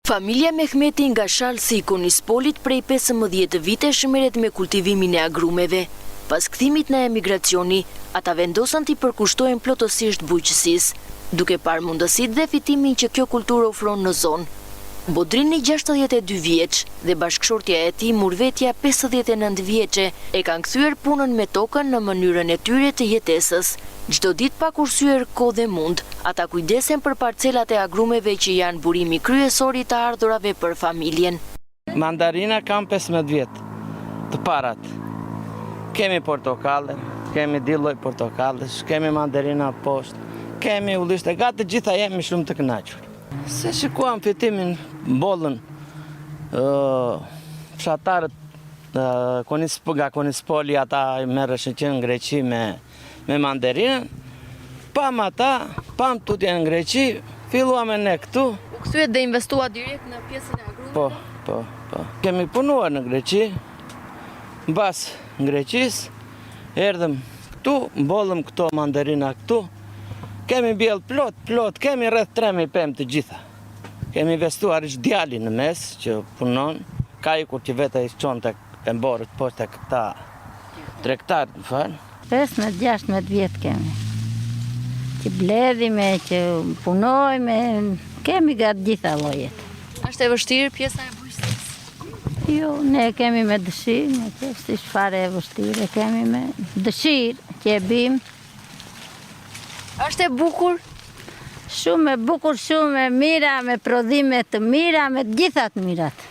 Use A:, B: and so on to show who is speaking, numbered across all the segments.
A: Familja Mehmeti nga Shalsi i Konispolit prej 15 vitesh merret me kultivimin e agrumeve. Pas kthimit nga emigracioni, ata vendosën t'i përkushtohen plotësisht bujqësisë, duke parë mundësitë dhe fitimin që kjo kulturë ofron në zonë. Bodrini 62 vjeç dhe bashkëshortja e tij Murvetja 59 vjeçe e kanë kthyer punën me tokën në mënyrën e tyre të jetesës. Çdo ditë pa kursyer kohë dhe mund, ata kujdesen për parcelat e agrumeve që janë burimi kryesor i të ardhurave për familjen.
B: Mandarina kam 15 vjet të parat. Kemi portokalle, kemi dy lloj portokallesh, kemi mandarina poshtë, kemi ullishte, gati të gjitha jemi shumë të kënaqur. Se shikuam fitimin, mbollën fshatarët nga Konispoli ata merreshin që në Greqi me me mandarinën, pamë ata, pamë tutje në Greqi, filluam e ne këtu.
C: U kthyet dhe investuat direkt në pjesën e agrumeve?
B: Po, po, po. Kemi punuar në Greqi, mbas Greqisë, erdhëm këtu, mbollëm këto mandarina këtu, kemi mbjellë plot, plot, kemi rreth 3000 pemë të gjitha. Kemi investuar është djali në mes që punon, ka ikur që vetë i çon tek pemborët, poshtë tek këta tregtarët, më fal.
D: 15-16 vjet kemi. Që bledhime, që punojme, kemi nga të gjitha llojet.
C: Është e vështirë pjesa e bujqësisë?
D: Jo, ne kemi me dëshirë, me qejf, s'është fare e vështirë, kemi me dëshirë që e bim.
C: Është e bukur?
D: Shumë e bukur, shumë e mira, me prodhime të mira, me të gjitha të mirat.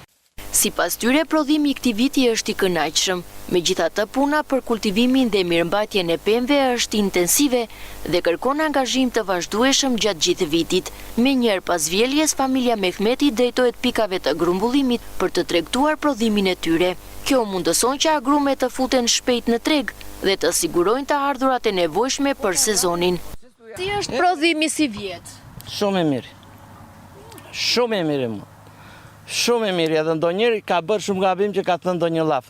A: Sipas tyre, prodhimi i këtij viti është i kënaqshëm. Megjithatë, puna për kultivimin dhe mirëmbajtjen e pemëve është intensive dhe kërkon angazhim të vazhdueshëm gjatë gjithë vitit. Menjëherë pas vjeljes, familja Mehmeti drejtohet pikave të grumbullimit për të tregtuar prodhimin e tyre. Kjo mundëson që agrumet të futen shpejt në treg dhe të sigurojnë të ardhurat e nevojshme për sezonin.
C: Si është prodhimi sivjet?
B: Shumë i mirë. Shumë i mirë. Shumë i mirë, edhe ndonjëri ka bërë shumë gabim që ka thënë ndonjë llaf.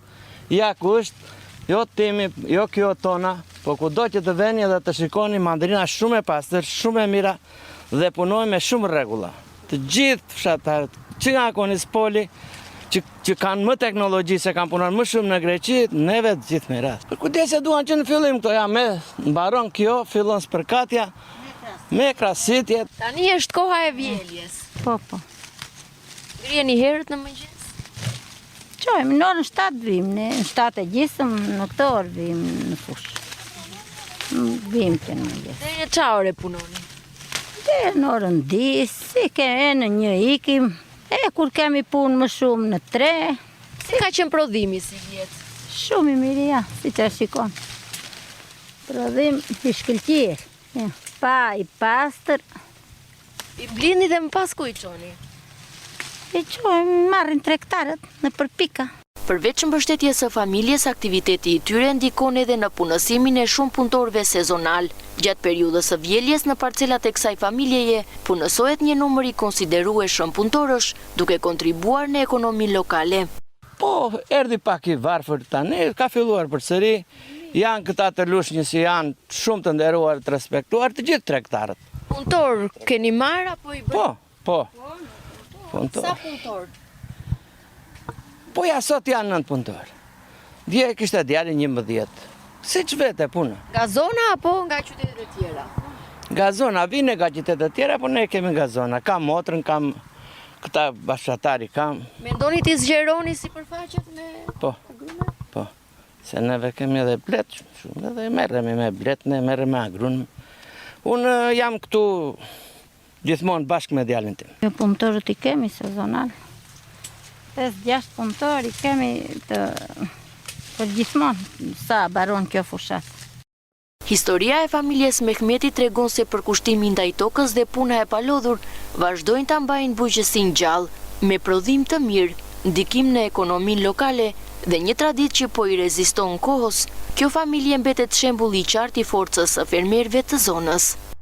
B: Ja ku është, jo timi, jo kjo tona, po kudo që të veni edhe të shikoni mandarina shumë e pastër, shumë e mira dhe punojmë me shumë rregulla. Të gjithë fshatarët, që nga Konispoli, që, që kanë më teknologji se kanë punuar më shumë në Greqi, neve të gjithë me radhë. Përkujdesje duan që në fillim këto, ja me mbaron kjo, fillon spërkatja, me krasitje.
C: Tani është koha e vjeljes.
D: Po, po.
C: Ngriheni herët në mëngjes?
D: Çohemi, në orën 7 vim, në 7 e gjysëm, në këtë orë vim në fushë. Vim që në mëngjes.
C: Deri në ça ore punoni?
D: Deri në orën 10, si ke e në një ikim, e kur kemi punë më shumë në 3.
C: Si ka qenë prodhimi sivjet?
D: Shumë i mirë, ja, siç e shikon. Prodhim i shkëlqyer, ja, pa i pastër.
C: I blini dhe më pas ku i çoni?
D: I çojmë, marrin tregtarët nëpër pika.
A: Përveç mbështetjes së familjes, aktiviteti i tyre ndikon edhe në punësimin e shumë punëtorëve sezonalë. Gjatë periudhës së vjeljes në parcelat e kësaj familjeje, punësohet një numër i konsiderueshëm punëtorësh, duke kontribuar në ekonominë lokale.
B: Po, erdhi pak i varfër tani, ka filluar përsëri, janë këta të Lushnjës që janë shumë të nderuar, të respektuar, të gjithë tregtarët.
C: Punëtor keni marrë apo i bëni?
B: Po, po. Punëtor.
C: Sa punëtor?
B: Po ja sot janë 9 punëtor. Dje kishte djali 11. Siç vete puna.
C: Nga zona apo nga qytetet e tjera?
B: Nga zona, vijnë nga qytetet e tjera, po ne kemi nga zona. Kam motrën, kam këta bashkatari kam.
C: Mendoni t'i zgjeroni sipërfaqet me
B: po,
C: agrume?
B: Po, se neve kemi edhe bletë, shumë edhe merremi me bletë, ne merremi me agrume. Unë jam këtu gjithmonë bashkë me djalin tim.
D: Jo, punëtorët i kemi sezonal. 5-6 punëtorë i kemi të për gjithmonë sa mbaron kjo fushatë.
A: Historia e familjes Mehmeti tregon se përkushtimi ndaj tokës dhe puna e palodhur vazhdojnë ta mbajnë bujqësinë gjallë, me prodhim të mirë, ndikim në ekonominë lokale dhe një traditë që po i reziston kohës. Kjo familje mbetet shembull i qartë i forcës së fermerëve të zonës.